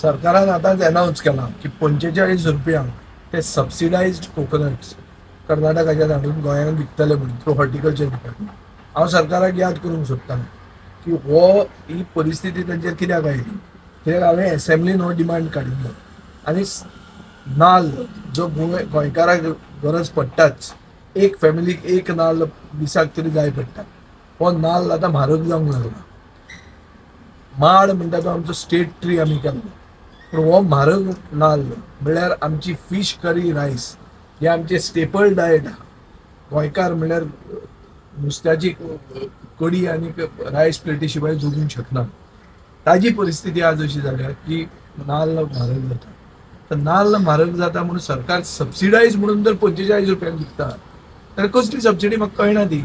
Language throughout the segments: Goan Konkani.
सरकारान आतांच एनावन्स केलां की 45 रुपयांक ते सबसिडायज्ड कोकोनट्स कर्नाटकाच्यान हाडून गोंयांत विकतले म्हणून थ्रू हॉर्टिकल्चर डिपार्टमेंट. हांव सरकाराक याद करूंक सोदतां की हो ही परिस्थिती तांचेर कित्याक आयली, कित्याक हांवें एसेंब्लीन हो डिमांड काडिल्लो. आनी नाल्ल जो गोंयकाराक गरज पडटाच, एक फॅमिलीक एक नाल्ल दिसाक तरी जाय पडटा, हो नाल्ल आतां म्हारग जावंक लागला. माड म्हणटा तो आमचो स्टेट ट्री आमी केल्लो, पूण हो म्हारग नाल्ल म्हळ्यार आमची फीश करी रायस हे आमचे स्टेपल डायट आहा. गोंयकार म्हळ्यार नुस्त्याची कडी आनी रायस प्लेटी शिवाय जगूंक शकना. ताजी परिस्थिती आज अशी जाल्या की नाल्ल म्हारग जाता. तर नाल्ल म्हारग जाता म्हणून सरकार सबसिडायज म्हणून जर 45 रुपयांक विकता तर कसली सबसिडी म्हाका कळना. ती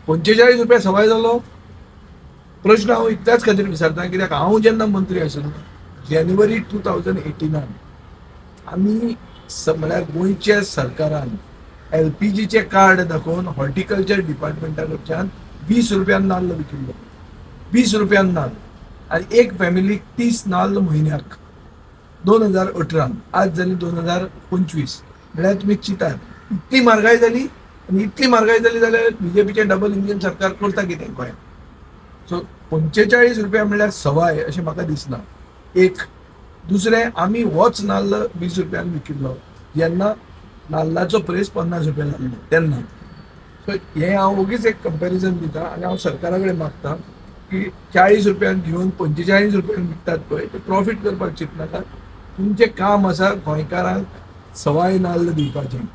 45 रुपया सवाय जालो प्रश्न हांव इतल्याच खातीर विचारता कित्याक हांव जेन्ना मंत्री आशिल्लो जानेवारी 2018 आमी म्हळ्यार गोंयच्या सरकारान एलपीजीचें कार्ड दाखोवन हॉर्टिकल्चर डिपार्टमेंटा कडच्यान 20 रुपयान नाल्ल विकिल्लो, 20 रुपयान नाल्ल, आनी एक फॅमिलीक 30 नाल्ल म्हयन्याक 2018. आज जाली 2025. म्हळ्यार तुमी चिंतात इतली म्हारगाय जाली. आनी इतली म्हारगाय जाली जाल्यार बीजेपीचें डबल इंजीन सरकार करता कितें गोंयांत? सो 45 रुपया म्हळ्यार सवाय अशें म्हाका दिसना. एक दुसरें, आमी होच नाल्ल 20 रुपयान विकिल्लो जेन्ना नाल्लाचो प्रेस 50 रुपया जाल्लो तेन्ना. सो हें हांव ओगीच एक कंपेरिजन दिता आनी हांव सरकारा कडेन मागता की 40 रुपयान घेवन 45 रुपयान विकतात पळय ते प्रॉफीट करपाक चिंतनाकात. तुमचें काम आसा गोंयकारांक सवाय नाल्ल दिवपाचें.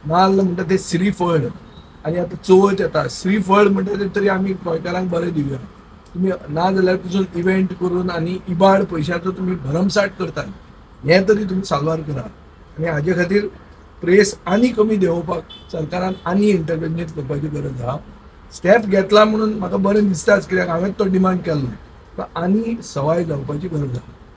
नाल्ल म्हणटा तें श्रीफळ, आनी आतां चवथ येता, श्रीफळ म्हणटा तें तरी आमी गोंयकारांक बरें दिवया. तुमी ना जाल्यार पसून इव्हेंट करून आनी इबाड पयशाचो तुमी भरमसाठ करतात, हें तरी तुमी साल्वार करात. आनी हाजे खातीर प्रेस आनी कमी देंवोवपाक सरकारान आनी इंटरवेन्शन करपाची गरज आहा. स्टेप घेतला म्हणून म्हाका बरें दिसताच कित्याक हांवें तो डिमांड केल्लो, आनी सवाय जावपाची गरज आहा.